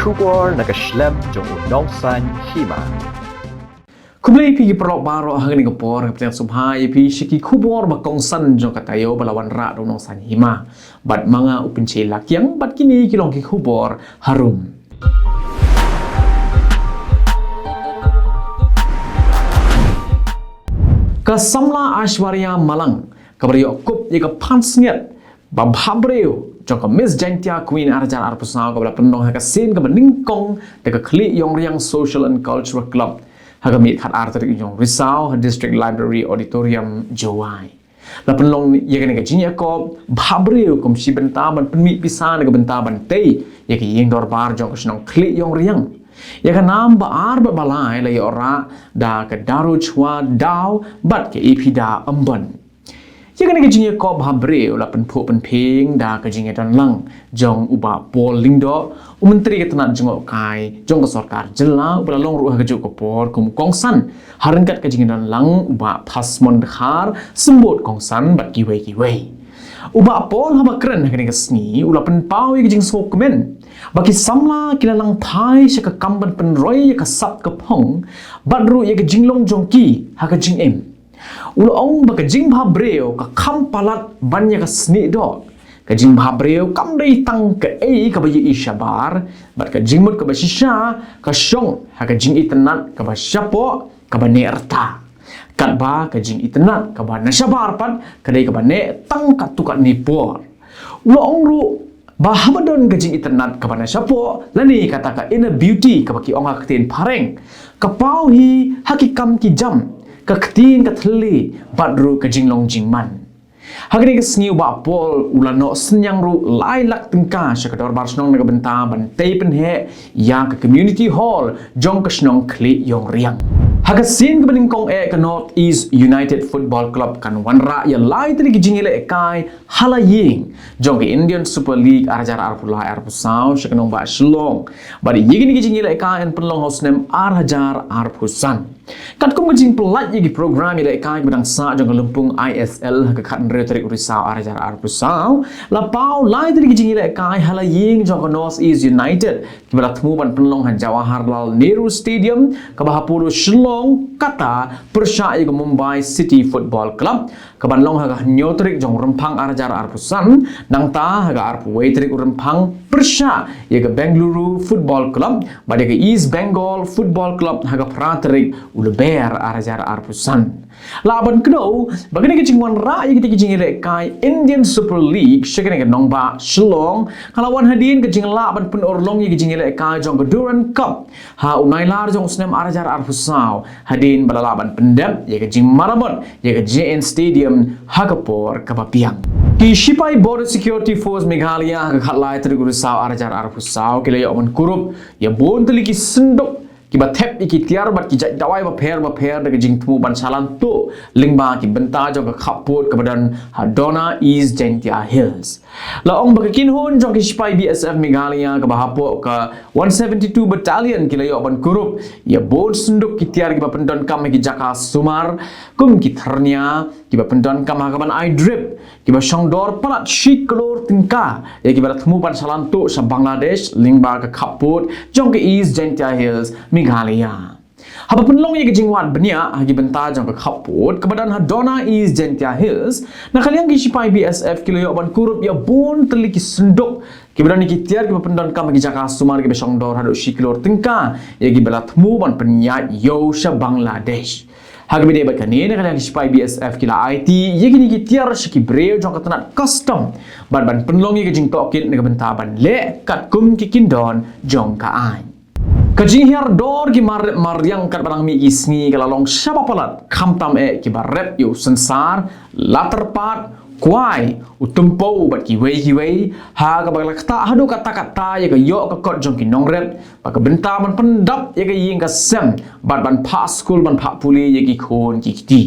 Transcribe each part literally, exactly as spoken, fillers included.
Khubor na ka shlem jong u Nongsaiñ Hima. Khublei phi ki paralok baroh ha kane ka por, nga pdiang sngewbha ïa phi sha ki khubor ba kongsan jong ka taïew ba la wanrah da u Nongsaiñ Hima. Bad ma nga u Pynche Lakiang, bad kine ki long ki khubor harum. Ka samla Aishwarya Malang, kaba la ïoh kup ïa ka pansngiat ba bhabriew jong ka Miss Jaintia Queen ar hajar arphew saw, kaba la pynlong ha ka sien kaba nyngkong da ka Khlieh Ïong Riang Social and Cultural Club ha ka miet khatar tarik jong u Risaw ha District Library Auditorium, Jowai. La pynlong ïa kane ka jingïakob bhabriew kum shi bynta ban pynmih pisa na ka bynta ban tei ïa ka ïing dorbar jong ka shnong Khlieh Ïong Riang. Ïa ka nam ba ar bad ba lai la ïoh rah da ka Daru Chwa Daw bad ka Ephida Ymbon. Ïa kane ka jingïakob bhabriew la pynphuh pynphieng da ka jingïadon lang jong u Bah Paul Lyngdoh, u Myntri ka tnat jngohkai jong ka sorkar jylla, uba la long ruh ha kajuh ka por kum u kongsan ha ryngkat ka jingïadon lang u Bah Phasmon Dkhar, symbud kongsan bad kiwei kiwei. U Bah Paul haba kren ha kane ka sngi u la pynpaw ïa ka jingsngewkmen ba ki samla ki la nang phai sha ka kam ban pynroi ïa ka sap ka phong bad ruh ïa ka jinglong jong ki ha ka jingim. U la ong ba ka jingbhabriew ka kham palat ban ïa ka snieh doh. Ka jingbhabriew kam dei tang kaei kaba ïohi shabar, bad ka jingmut kaba shisha ka shong ha ka jingitynnad kaba shapoh kaba neh rta. Katba ka jingitynnad kaba na shabar pat ka dei kaba neh tang katto katne por. U la ong ruh ba haba don ka jingitynnad kaba na shapoh, lane kata ka inner beauty kaba ki ong ha ka ktien phareng, ka paw hi ha ki kam ki jam, ka ktien ka thylli bad ruh ka jinglong jingman. Ha kane ka sngi u Bah Paul u la noh synñiang ruh lai lak tyngka sha ka dorbar shnong na ka bynta ban tei pynheh ïa ka community hall jong ka shnong Khlieh Ïong Riang. Ha ka sien kaba nyngkong eh, ka North East United Football Club kan wanrah ïa lai tylli ki jingïalehkai ha la ïing jong ka Indian Super League ar hajar arphew lai arphew saw sha ka nongbah Shillong. Bad ïa kine ki jingïalehkai yn pynlong ha u snem ar hajar arphew san. Katkum ka jingpyllait ïa ki program ïalehkai kiba dang sah jong ka lympung I S L ha ka khathynriew tarik u Risaw ar hajar arphew saw, la paw lai tylli ki jingïalehkai ha la ïing jong ka North East United kiba la thmu ban pynlong ha Jawaharlal Nehru Stadium kaba hapoh Shillong, kata pyrshah ïa ka Mumbai City Football Club, kaban long ha ka hynñiew tarik jong u Rymphang ar hajar arphew san, nangta ha ka arphew wei tarik u Rymphang pyrshah ïa ka Bengaluru Football Club bad ïa ka East Bengal Football Club ha ka phra tarik u Lber ar hajar arphew san. Lah ban kdew ba kane ka jingwanrah ïa kita ki jingïalehkai Indian Super League sha kane ka nongbah Shillong ka la wan hadien ka jinglah ban pynurlong ïa ki jingïalehkai jong ka Durand Cup ha u Nailar jong u snem ar hajar arphew saw, hadien ba la lah ban pyndep ïa ka jingmaramot ïa ka J N Stadium ha ka por kaba biang. Ki shipai Border Security Force Meghalaya ha ka khatlai tarik u Risaw ar hajar arphew saw ki la ïoh ban kurup ïa bun tylli ki synduk kiba thep ïa ki tiar bad ki jait dawai bapher bapher da ka jingthmu ban shalan tuh lyngba ki bynta jong ka khappud kaba don ha Dona, East Jaintia Hills. La ong ba ka kynhun jong ki shipai B S F Meghalaya kaba hapoh ka one seventy-two Battalion ki la ïoh ban kurup ïa bun synduk ki tiar kiba pyndonkam ha ki jaka sumar, kum ki thyrnia kiba pyndonkam ha kaban ai drip, kiba shongdor palat shi klur tyngka, ïa kiba la thmu ban shalan tuh sha Bangladesh lyngba ka khappud jong ka East Jaintia Hills, Meghalaya. Haba pynlong ïa ka jingwad bniah ha ki bynta jong ka khappud kaba don ha Dona, East Jaintia Hills, na ka liang ki shipai B S F ki la ïoh ban kurup ïa bun tylli ki synduk kiba don ïa ki tiar kiba pyndonkam ha ki jaka sumar kiba shongdor haduh shi klur tyngka, ïa kiba la thmu ban pynïaid ïew sha Bangladesh. Ha kaba ïadei bad kane, na ka liang ki shipai B S F ki la aiti ïa kine ki tiar sha ki briew jong ka tnat custom bad ban pynlong ïa ka jingtohkit na ka bynta ban leh katkum ki kyndon jong ka aiñ. Ka jinghiar dor ki mar rep mar riang katba dang mih ki sngi ka la long shaba palat, khamtam eh kiba rep ïa u synsar, la tyrpad, kwai, u tympew bad kiwei kiwei, ha kaba la ktah haduh katta katta ïa ka ïoh ka kot jong ki nongrep, ba ka bynta ban pyndap ïa ka ïing ka sem bad ban phah skul ban phah pule ïa ki khun ki kti.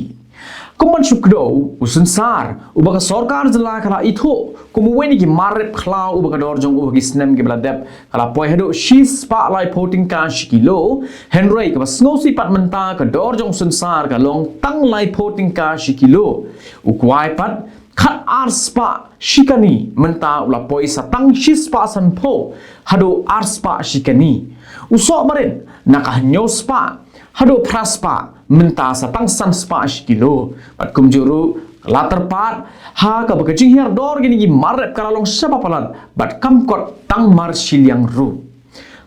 Kum ban shu kdew, u synsar uba ka sorkar jylla ka la ithuh kum uwei na ki mar rep khlaw uba ka dor jong u ha ki snem kiba la dep ka la poi haduh shispah laiphew tyngka shi kilo, hynrei kaba sngewsih pat mynta ka dor jong u synsar ka long tang laiphew tyngka shi kilo. U kwai pat khat ar spah shi kani, mynta u la poi sa tang shi spah sanphew haduh ar spah shi kani. U soh marit na ka hynñiew spah haduh phra spah, mynta sa tang san spah shi kilo. Bad kumjuh ruh ka la tyrpad ha kaba ka jinghiar dor kine ki mar rep ka la long shaba palat bad kam kot tang mar shiliang ruh.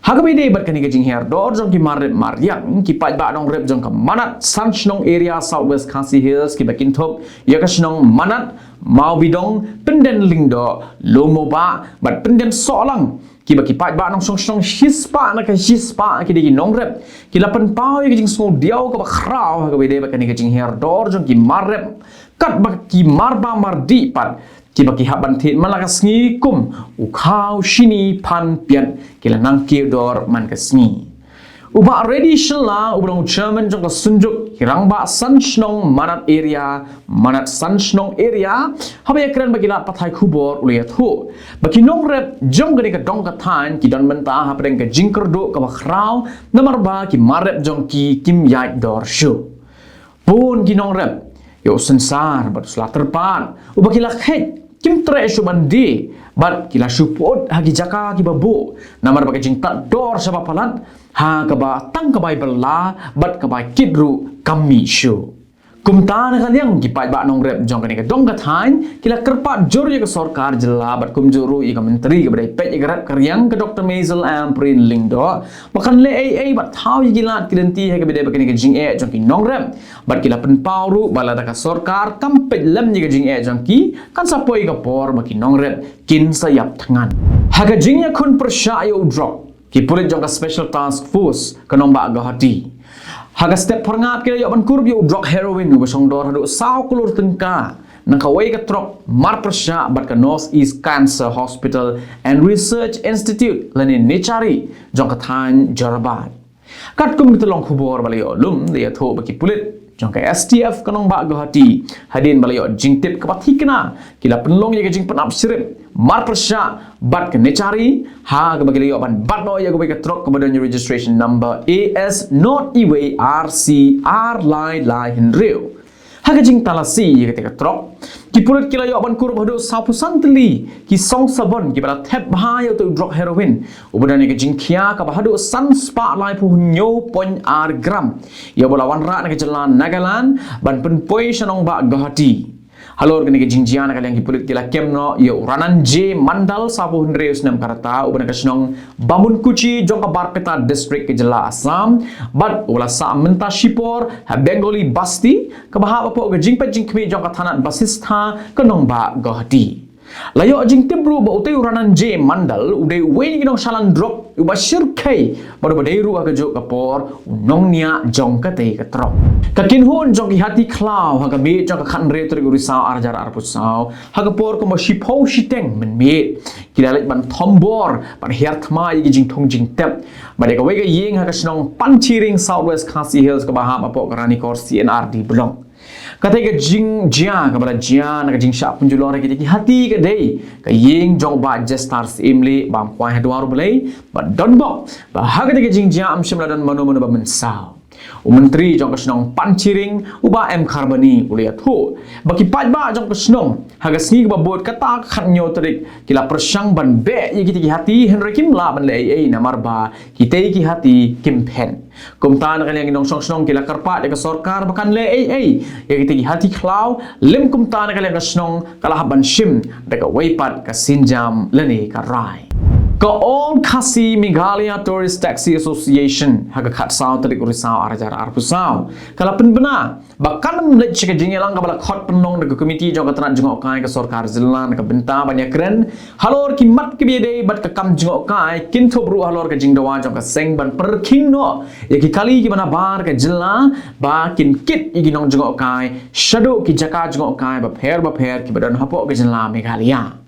Ha kaba ïadei bad kane ka jinghiar dor jong ki mar rep mar riang, ki paidbah nongrep jong ka Manad San Shnong Area, South West Khasi Hills, kiba kynthup ïa ka shnong Manad, Mawbidong, Pyndenlyngdoh, Lowmobah bad Pyndensohlang, kiba ki paidbah nongshong shnong shispah na ka shispah, ki dei ki nongrep, ki la pynpaw ïa ka jingsngewdiaw kaba khraw ha kaba ïadei bad kane ka jinghiar dor jong ki mar rep, katba ki mar bah mar dih pat, kiba ki hap ban thied man la ka sngi kum u khaw, shini, phan, piat, ki la nang kiew dor man ka sngi. U Bah Reddy Shylla, uba long u chairman jong ka Synjuk ki Rangbah San Shnong Manad Area, Manad San Shnong Area, haba ïakren bad ki lad pathai khubor, u la ïathuh ba ki nongrep jong kane ka dong ka thaiñ ki don mynta hapdeng ka jingkyrduh kaba khraw, namar ba ki mar rep jong ki kim ïaid dor shuh. Bun ki nongrep ïa u synsar bad u sla tyrpad uba ki la kheit, kim treh shuh ban die bad ki la shu pyut ha ki jaka kiba buh, namar ba ka jingtad dor shaba palat ha kaba tang ka bai bylla bad ka bai kit ruh kam mih shuh. Kumta na ka liang ki paidbah nongrep jong kane ka dong ka thaiñ ki la kyrpad jur ïa ka sorkar jylla bad kumjuh ruh ïa ka myntri kaba dei peit ïa ka rep ka riang, ka Doctor Maisel Ampareen Lyngdoh, ba kan leh ei ei bad thaw ïa ki lad ki lynti ha kaba ïadei bad kane ka jingeh jong ki nongrep. Bad ki la pynpaw ruh ba lada ka sorkar kam peit lem ïa ka jingeh jong ki, kan sa poi ka por ba ki nongrep kin sa ïap thngan. Ha ka jingïakhun pyrshah ïa u drok, ki pulit jong ka Special Task Force ka nongbah Guwahati, ha ka step phyrngab ki la ïoh ban kurup ïa u drok heroin uba shong dor haduh saw klur tyngka na kawei ka trok mar pyrshah bad ka North East Cancer Hospital and Research Institute lane NECHARI jong ka thaiñ Jorabat. Katkum ka tyllong khubor ba la ïoh lum, la ïathuh ba ki pulit jong ka S T F ka nongbah Guwahati, hadien ba la ïoh jingtip kaba thikna, ki la pynlong ïa ka jingpynap shrip mar pyrshah bad ka NECHARI, ha kaba ki la ïoh ban bat noh ïa kawei ka trok kaba don ïa registration number A S not iwei R C ar lai lai hynriew. Ha ka jingtalasi ïa kata ka trok, ki pulit ki la ïoh ban kurup haduh sawphew san tylli ki song sabon kiba la thep bha ïa uta u drok heroin uba don ïa ka jingkhia kaba haduh san spah laiphew hynñiew point ar gram, ïa uba la wanrah na ka jylla Nagaland ban pynpoi sha nongbah Guwahati. Halor kane ka jingjia na ka liang ki pulit ki la kem noh ïa u Rananjay Mandal, sawphew hynriew snem ka rta, uba na ka shnong Bamunkuchi jong ka Barpeta District ka jylla Assam, bad u la sah mynta shipor ha Bengali Basti, kaba hap hapoh ka jingpeit jingkhmih jong ka thanat Basistha ka nongbah Guwahati. La ïoh jingtip ruh ba utei u Rananjay Mandal u dei uwei na ki nongshalan drok uba shyrkhei bad uba dei ruh ha kajuh ka por u nongñiah jong katei ka trok. Ka kynhun jong ki hati khlaw ha ka miet jong ka khathynriew tarik u Risaw ar hajar arphew saw, ha ka por kumba shiphew shiteng mynmiet, ki la leit ban thombor ban hiar thma ïa ki jingthung jingtep bad ïa kawei ka ïing ha ka shnong Panchiring, South West Khasi Hills, kaba hap hapoh ka Ranikor C and R D Block. Katei ka jingjia kaba la jia na ka jingshah pynjulor ïa kita ki hati ka dei ka ïing jong u Bah Jestar Syiemlieh, Bam Kwai ha Dwar U Blei, bad donbok ba ha katei ka jingjia ym shym la don mano mano ba mynsaw. U Myntri jong ka shnong Panchiring, u Bah M Kharbani, u la ïathuh ba ki paidbah jong ka shnong ha ka sngi kaba bud, kata ka khathynñiew tarik, ki la pyrshang ban beh ïa kita ki hati, hynrei kim lah ban leh ei ei namar ba kitei ki hati kim phet. Kumta na ka liang ki nongshong shnong ki la kyrpad ïa ka sorkar ba kan leh ei ei ïa kitei ki hati khlaw, lym kumta na ka liang ka shnong ka la hap ban shim da kawei pat ka sienjam lane ka rai. Ka All Khasi Meghalaya Tourist Taxi Association ha ka khatsaw tarik u Risaw ar hajar arphew saw ka la pynbna ba kan ym leit sha ka jingïalang kaba la khot pynlong da ka komiti jong ka tnat jngohkai ka sorkar jylla na ka bynta ban ïakren halor ki mat kiba ïadei bad ka kam jngohkai, kynthup ruh halor ka jingdawa jong ka seng ban pyrkhing noh ïa ki kali kiba nabar ka jylla ba kin kit ïa ki nongjngohkai shaduh ki jaka jngohkai bapher bapher kiba don hapoh ka jylla Meghalaya.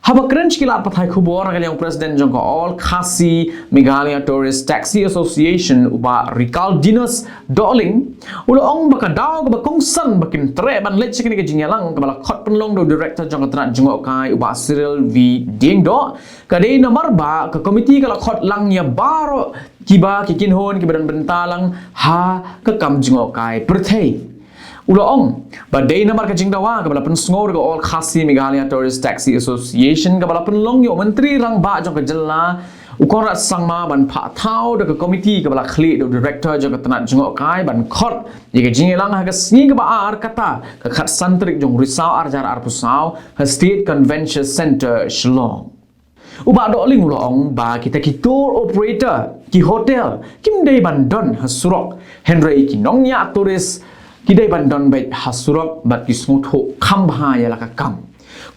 Haba kren sha ki lad pathai khubor na ka liang u President jong ka All Khasi Meghalaya Tourist Taxi Association, u Bah Rikaldinus Dohling, u la ong ba ka daw kaba kongsan ba kim treh ban leit sha kane ka jingïalang kaba la khot pynlong da u Director jong ka tnat jngohkai, u Bah Cyril V Diengdoh, ka dei namar ba ka komiti ka la khot lang ïa baroh kiba ki kynhun kiba don bynta lang ha ka kam jngohkai pyrthei. U la ong ba dei namar ka jingdawa kaba la pynsngew da ka All Khasi Meghalaya Tourist Taxi Association kaba la pynlong ïa u Myntri Rangbah jong ka jylla u Conrad Sangma ban phah thaw da ka komiti kaba la khlieh da u Director jong ka tnat jngohkai ban khot ïa ka jingïalang ha ka sngi kaba ar kata ka khatsan tarik jong u Risaw arhajar arphew saw ha State Convention Centre Shillong. U Bah Dohling u la ong ba kita ki tour operator, ki hotel kim dei ban don ha surok, hynrei ki nongñiah tourist ki dei ban don beit ha surok bad ki sngewthuh kham bha ïa la ka kam.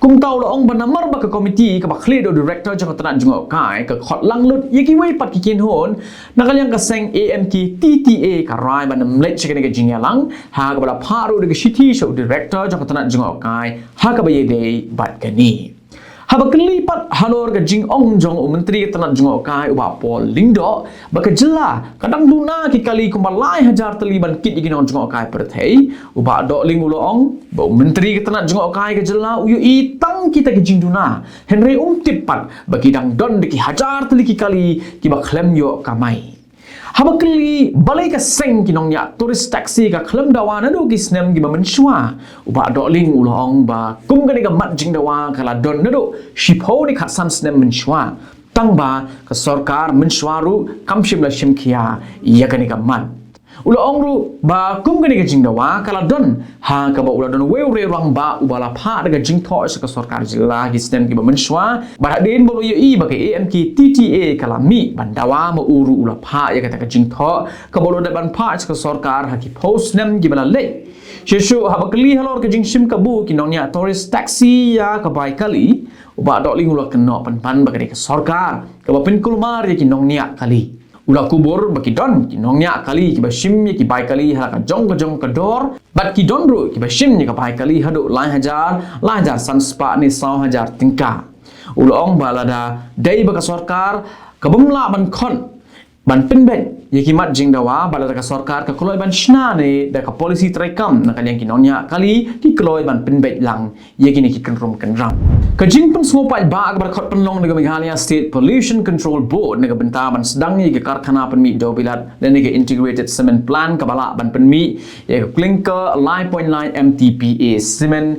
Kumta u la ong ba namar ba ka komiti kaba khlieh da u Director jong ka tnat jngohkai ka khot langlut ïa kiwei pat ki kynhun na ka liang ka seng A M K T T A ka rai ban ym leit sha kane ka jingïalang ha kaba la phah ruh da ka shithi sha u Director jong ka tnat jngohkai ha kaba ïadei bad kane. Haba kylli pat halor ka jingong jong u Myntri ka tnat jngohkai u Bah Paul Lyngdoh ba ka jylla ka dang duna ki kali kumba lai hajar tylli ban kit ïa ki nongjngohkai pyrthei, u Bah Dohling u la ong ba u Myntri ka tnat jngohkai ka jylla u ïohi tang kita ki jingduna, hynrei um tip pat ba ki dang don da ki hajar tylli ki kali kiba khlem ïoh kamai. Haba kylli balei ka seng ki nongñiah tourist taxi ka khlem dawa naduh ki snem kiba mynshuwa, u Bah Dohling u la ong ba kum kane ka mat jingdawa ka la don naduh shiphew ne khatsan snem mynshuwa, tang ba ka sorkar mynshuwa ruh kam shym la shim khia ïa kane ka mat. U la ong ruh ba kum kane ka jingdawa ka la don ha kaba u la don uwei u rangbah uba la phah da ka jingthoh sha ka sorkar jylla ki snem kiba mynshuwa, bad hadien ba u la ïohi ba ka A M K T T A ka la mih ban dawa, ma u ruh u la phah ïa kata ka jingthoh kaba u la dep ban phah sha ka sorkar ha ki phew snem kiba la leit. Shuh shuh haba kylli halor ka jingshim kabu ki nongñiah tourist taxi ïa ka bai kali, u Bah Dohling u la kynnoh pynban ba ka dei ka sorkar kaba pynkulmar ïa ki nongñiah kali. U la kubur ba ki don ki nongñiah kali kiba shim ïa ki bai kali ha la ka jong ka jong ka dor, bad ki don ruh kiba shim ïa ka bai kali haduh lai hajar, lai hajar san spah ne saw hajar tyngka. U la ong ba lada dei ba ka sorkar ka bym lah ban khot ban pynbeit ïa ki mat jingdawa, ba lada ka sorkar ka kloi ban shna ne da ka polisi treikam na ka liang ki nongñiah kali, ki kloi ban pynbeit lang ïa kine ki kynrum kynram. Ka jingpynsngew paidbah kaba la khot pynlong da ka Meghalaya State Pollution Control Board na ka bynta ban sdang ïa ka karkhana pynmih dewbilat lane ka Integrated Cement Plant kaba lah ban pynmih ïa ka clinker lai point lai M T P A cement,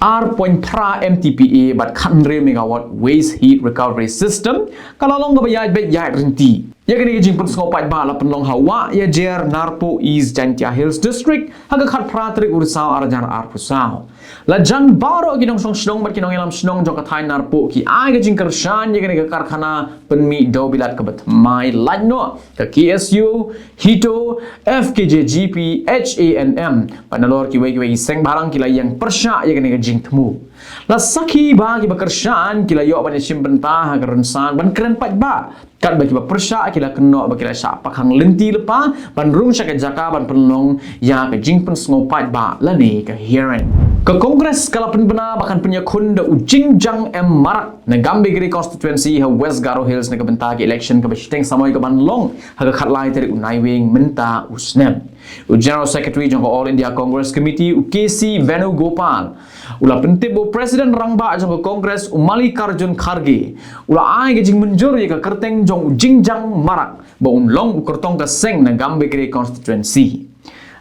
ar point phra M T P A bad khathynriew megawatt waste heat recovery system ka la long kaba ïaid beit ïaid rynti. Ïa kane ka jingpynsngew paidbah la pynlong ha Wah Ïajer, Narpuh, East Jaintia Hills District ha ka khatphra tarik u Risaw arhajar arphew saw. La jan baroh ki nongshong shnong bad ki nongïalam shnong jong ka thaiñ Narpuh ki ai ka jingkyrshan ïa kane ka karkhana pynmih dewbilat kaba thymmai lait noh ka K S U, HITO, F K J G P, H A N M, bad nalor kiwei kiwei ki seng balang ki la ïeng pyrshah ïa kane ka jingthmu. La sakhi ba kiba kyrshan ki la ïoh ban ïashim bynta ha ka rynsan ban kren paidbah, katba kiba pyrshah ki la kynnoh ba ki la shah pakhang lynti lypa ban rung sha ka jaka ban pynlong ïa ka jingpynsngew paidbah lane ka hearing. Ka Congress ka la pynbna ba kan pynïakhun da u Jingjang M Marak na Gambegre constituency ha West Garo Hills na ka bynta ka election kaba shiteng samoi kaban long ha ka khatlai tarik u Naiwieng mynta u snem. U General Secretary jong ka All India Congress Committee u K C Venugopal u la pyntip ba u President Rangbah jong ka Congress u Mallikarjun Kharge u la ai ka jingmynjur ïa ka kyrteng jong u Jingjang Marak ba un long u kyrtong ka seng na Gambegre constituency.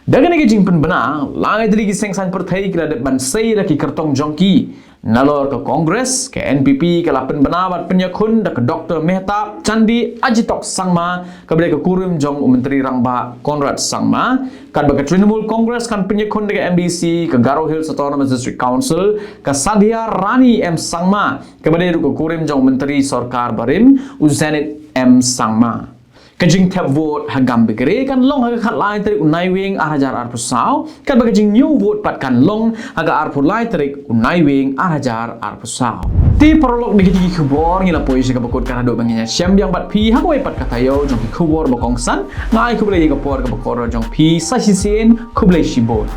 Da kane ka jingpynbna, lai tylli ki seng saiñ pyrthei ki la dep ban sei la ki kyrtong jong ki. Nalor ka Congress, ka N P P ka la pynbna bad pynïakhun da ka Doctor Mehtab Chandee Agitok Sangma kaba dei ka kurim jong u Myntri Rangbah Conrad Sangma, katba ka Trinamool Congress kan pynïakhun da ka M D C ka Garo Hills Autonomous District Council, ka Sadhya Rani M Sangma kaba dei ruh ka kurim jong u Myntri Sorkar barim u Zenith M Sangma. Ka jingthep vote ha Gambegre kan long ha ka khatlai tarik u Naiwieng arhajar arphew saw, katba ka jingñiew vote pat kan long ha ka arphew lai tarik u Naiwieng arhajar arphew saw. Te paralok, da kita ki khubor ngi la poi sha kaba kut, kan haduh ba ngin ïashem biang bad phi ha kawei pat ka taïew jong ki khubor ba kongsan. Nga ai khublei ïa ka por kaba kordor jong phi sa shisien, khublei shibun.